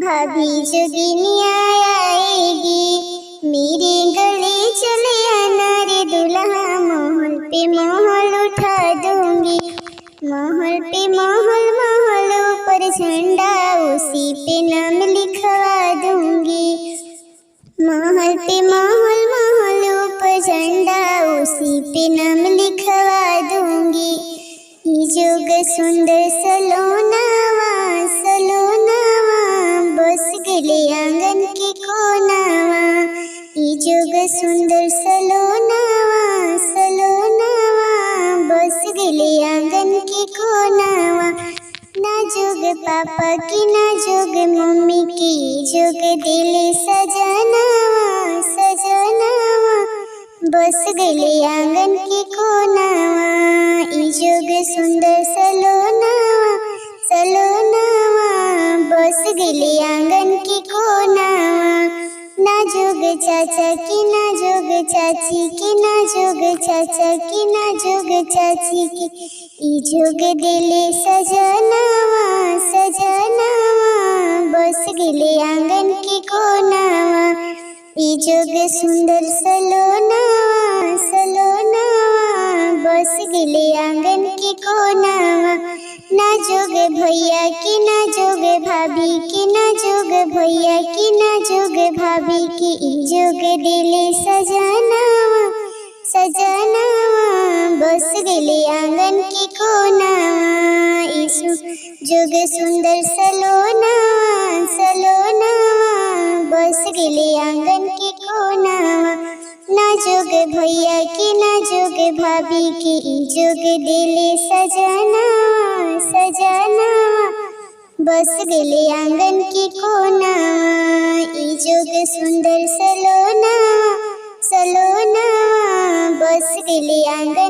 भाभी जोगिनिया आएगी, मेरे गले चले आना रे दुल्हा, मोहल पे मोहल उठा दूंगी। मोहल पे मोहल, मोहल ऊपर झंडा, उसी पे नाम लिखवा दूंगी। महल पे महल, महल ऊपर झंडा, उसी पे नाम लिखवा दूंगी। ई जोग सुंदर सलोनावा, सलोनावा, बस गले आंगन के कोनावा। ई जोग सुंदर सलोनावा, सलोनावा, बस गले आंगन के कोनावा। ना जोग पापा की, ना जोग मम्मी की, जोग दिल सजनावा, सजनावा, बस गले आंगन के कोनावा। ई जोग सुंदर सलोनावा, सलोनावा, बस गले आंगन के कोनावा। ना जोग चाचा की, ना जोग चाची की, ना जोग चाचा की, ना जोग चाची की, ई जोग दिले सजनावा, सजनावा, बस गले आंगन के कोनावा। ई जोग सुंदर सलोनावा, सलोनावा, बस गले आंगन के कोनावा। ना जोग भैया की, ना जोग भाभी की, ना जोग भैया की, ना जोग भाभी की, ई जोग दिले सजनावा, सजनावा, बस गले आंगन के कोनावा। ईसु जोग सुंदर सलोनावा, सलोनावा, बस गले आंगन के कोनावा। ना जोग भैया की, ना जोग भाभी की, ई जोग दिले सजनावा, सजनावा, बस गले आंगन के कोनावा। ई जोग सुंदर सलोनावा, सलोनावा, बस गले आंगन